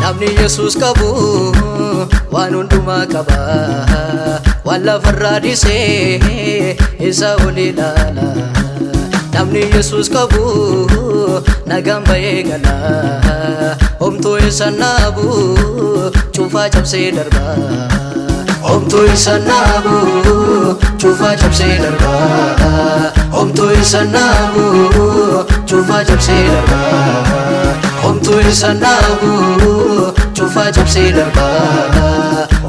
Namni Yesuus qabu waan hundumaa qaba. Waan lafarraa dhiisee isa ol ilaala. Namni Yesuus qabu nagaan bahee gala. Homtuu isa naabu cufaa cabsee darba. Homtuu isa naabu cufaa cabsee darba. Homtuu isa naabu cufaa cabsee darba. Homtuu isa naabu cufaa cabsee darba.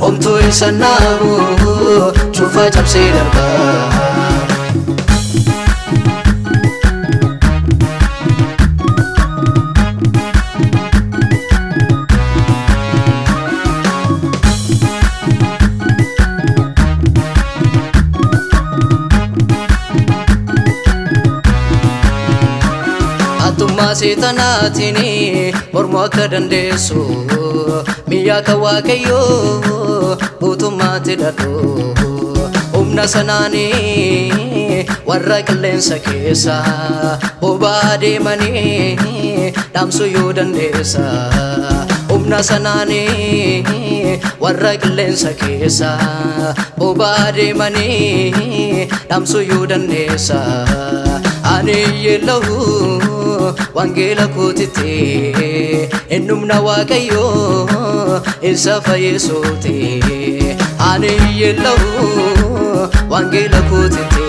Homtuu isa naabu cufaa cabsee darba. Atummaa seetanaatiin mormuu akka dandeessu biyya akka Waaqayyoo guutummaatti hidhadhu. Humna sanaanii warra qilleensa keessa boba'aa deemanii dhaamsuu yoo dandeessa. Humna sanaanii warra qilleensa keessa boba'aa deemanii dhaamsuu yoo dandeessa. Ani yeellahu wangeela kootitti innumna Waaqayyoo isa fayyisuuti. Ani yeellahu wangeela kootitti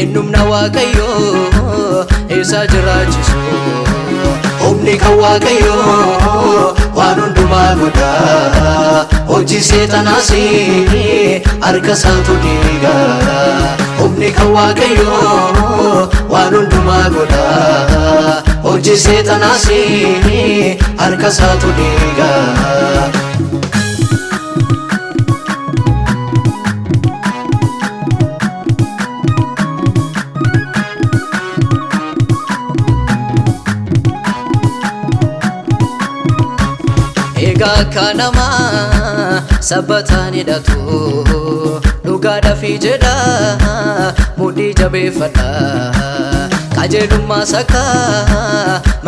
innumna Waaqayyoo isa jiraachisu. Humni kan Waaqayyoo waan hundumaa godha. Hojii seexanaas harka isaatu diiga. Humni kan Waaqayyoo waan hundumaa godha. Hojii seexanaas harka isaatu diiga. Egaa akka namaa sabbataan hidhatu dhugaadhaaf jedha mudhii jabeeffadha. Qajeelummaa sakka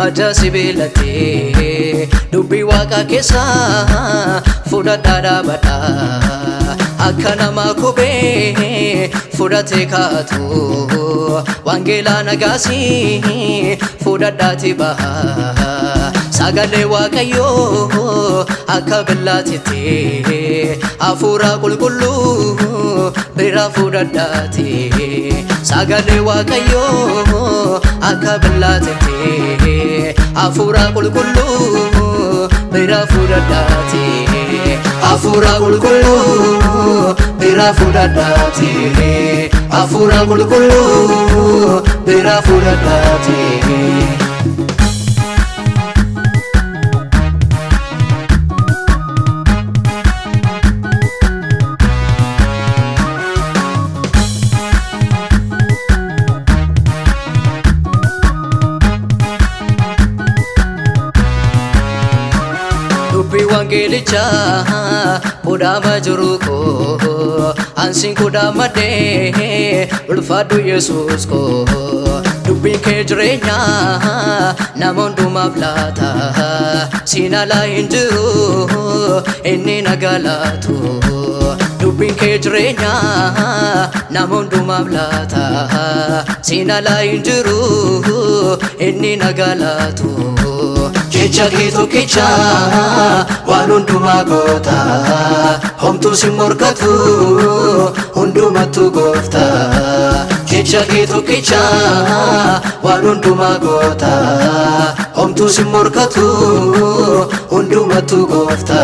madda sibiilatti dubbii Waaqaa keessa fudhadhaa dhaabadha. Akka nama kophee fudhatee kaatu wangeelaa nagaasii fudhadhaati baha. Sagalee Waaqayyoo akka billaatitti hafuura qulqulluu bira fudhadhaati. Sagalee Waaqayyoo akka billaatitti hafuura qulqulluu bira fudhadhaati. Hafuura qulqulluu bira fudhadhaati. Hafuura qulqulluu bira fudhadhaati. Dubbii wangeelichaa kudhaama jiru koo ansiin kudhaamadhee ulfaadhu Yesuus koo. Dubbiin kee jireenya nama hundumaaf laata. Siin alaa hin jiru inni nagaa laatu. Dubbiin kee jireenya nama hundumaaf laata. Siin alaa hin jiru inni nagaa laatu. Jecha kee tokkicha waan hundumaa goota. Homtuu si morkatu hundumattu goofta. Jecha kee tokkicha waan hundumaa goota. Homtuu si morkatu hundumattu goofta.